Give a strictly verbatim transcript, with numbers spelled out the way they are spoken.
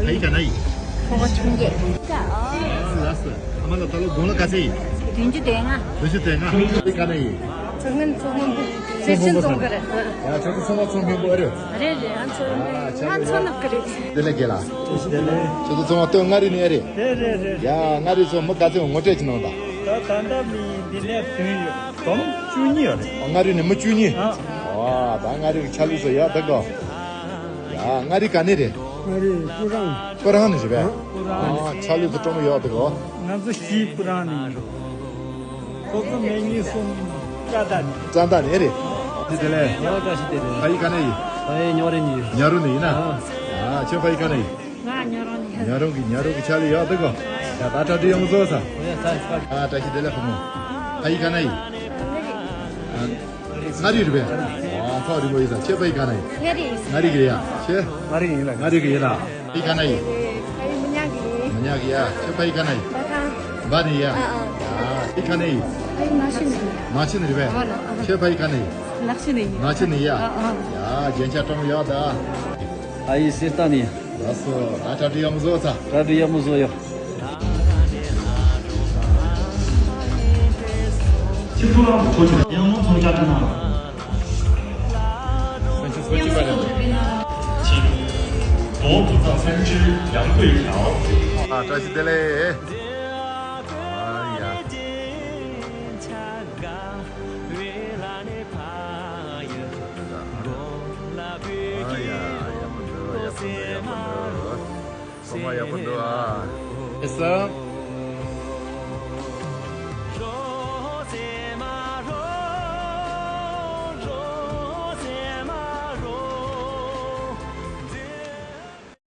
ཕ་ཡུལ་ག་ན་ཡིན། ཁོ་ག་ཆུང་རྒྱལ། ལགས་སོ། ཨ་མ་ལགས་ད་ལོ་དགུང་ལོ་ག་ཚོད་ཡིན། བདུན་ཅུ་དོན་ལྔ། བདུན་ཅུ་དོན་ལྔ། ཕ་ཡུལ་ག་ན་ཡིན། མཚོ་སྔོན། མཚོ་སྔོན་པོ། ཤེར་ཕྱིན་རྫོང་གི་རེད། ཡ་ཁྱོད་ཚོ་ཚང་མ་མཚོ་སྔོན་པོ་ཨེ་རེད། རེད་རེད། ང་མཚོ་ང་མཚོ་ནུབ་གི་རེད། བདེ་ལེགས་རྒན་ལགས། བདེ་ལེགས། ཁྱོད་ཚོ་ཚང་མ་སྟོད་མངའ་རིས་ནས་ཨེ་རེད། རེད་རེད་རེད། ཡ་མངའ་རིས་ཚོ་མི་ག་ཚོད་ངོ་སྤྲོད་ཅིག་གནང་དང་། ད་ད་ལྟ་མི་འདི་ནས་བདུན་ཡོད། དོམ་བཅུ་གཉིས་ཡོད་རེད། ཨ་མངའ་རིས་ནས་མི་བཅུ་གཉིས། ཨ། ཨ་ད་མངའ་རིས་ཀྱི་ཆ་ལུགས་ཚོ་ཡག་འདུག་གོ། ཡ་མངའ་རིས་ག་ནས་རེད། མངའ་རིས་སྤུ་རང་། སྤུ་རང་ནས་རེད་པས། ཨ་ཆ་ལུགས་ཚོ་སྤྲོ་མོ་ཡག་འདུག་གོ། ང་ཚོ་གཞིས་སྤུ་རང་ནས་ཡིན། ཁོ་ཚོ་མི་གཉིས་གསུམ་ཀྲ་ད་ནས། ཀྲ་ད་ནས་རེད། བདེ་ལེགས། ཡ་བཀྲ་ཤིས་བདེ་ལེགས། ཕ་ཡུལ་ག་ནས་ཡིན། ཕ་ཡུལ་ཉོ་རི་ནས་ཡིན། ཉ་རོ་ནས་ཡིན་ན། ཨ་ཁྱོད་ཕ་ཡུལ་ག་ནས་ཡིན། ང་ཉོ་རོང་ནས། ཉ་རོང་གི་ཉ་རོང་གི་ཆ་ལུགས་ཡག་འདུག་གོ། ཡ་ད་གྲ་སྒྲིག་ཡག་མོ་བཟོ་ས། ཡ་ད་ད། ཨ་བཀྲ་ཤིས་བདེ་ལེགས་བུ་མོ། ཕ་ཡུལ་ག་ནས་ཡིན། ཨ་མངའ་རིས་རེད་པས། ཨ་ཐོག་རིང་པོ་ཡིན་ས། ཁྱེད་ཕ་ཡུལ་ག་ནས་ཡིན། མངའ་རིས། མངའ་རིས་གི་རེད་ཡ། ཁྱེད། མངའ་རིས་ཡིན་ལ། མངའ་རིས་གི་ཡིན་ལ། ཕ་ཡུལ་ག་ནས་ཡིན། ཕ་ཡུལ་མི་ཉག་གི་ཡིན། མི་ཉག་གི་ཡ། ཁྱེད་ཕ་ཡུལ་ག་ནས་ཡིན། འབའ་ཐང་། འབའ་ནས་ཡ། ཨ་ཨ། ཡ་ཁྱེད་ག་ནས་ཡིན། ཕ་ཡུལ་ནག་ཆུ་ནས་ཡིན། ནག་ཆུ་ནས་རེད་པས། ཨ་ཨ། ཁྱེད་ཕ་ཡུལ་ག་ནས་ཡིན། ནག་ཆུ་ནས་ཡིན། ནག་ཆུ་ནས་ཡ། ཨ་ཨ། ཡ་རྒྱན་ཆ་སྤྲོ་མོ་ཡག་ད། ཨ་ཡི་སེར་རྟ་ནས་ཡིན། ལགས་སོ། ད་གྲ་སྒྲིག་ཡག་མོ་བཟོ་ཚར། གྲ་སྒྲིག་ཡག་མོ་བཟོ་ཡོད། ཁྱེད་ཚོ་རང་གི་ཐོག་ནས་ཡག་མོ་ཚོང་རྒྱག་གནང་། ཆིང་། བོད་ཕུན་ཚོགས་ཚེམ་བཅུའི་ཡང་སྒོས་ཀྱང་། ཨ་བཀྲ་ཤིས་བདེ་ལེགས། ཨ་ཡ། ཨ་ཡ་ཡ་ཡ། ཡག་པོ་འདུག་ཡག་པོ་འདུག་ཡག་པོ་འདུག་ཚང་མ་ཡག་པོ་འདུག་ཨ། ཨེ་ས།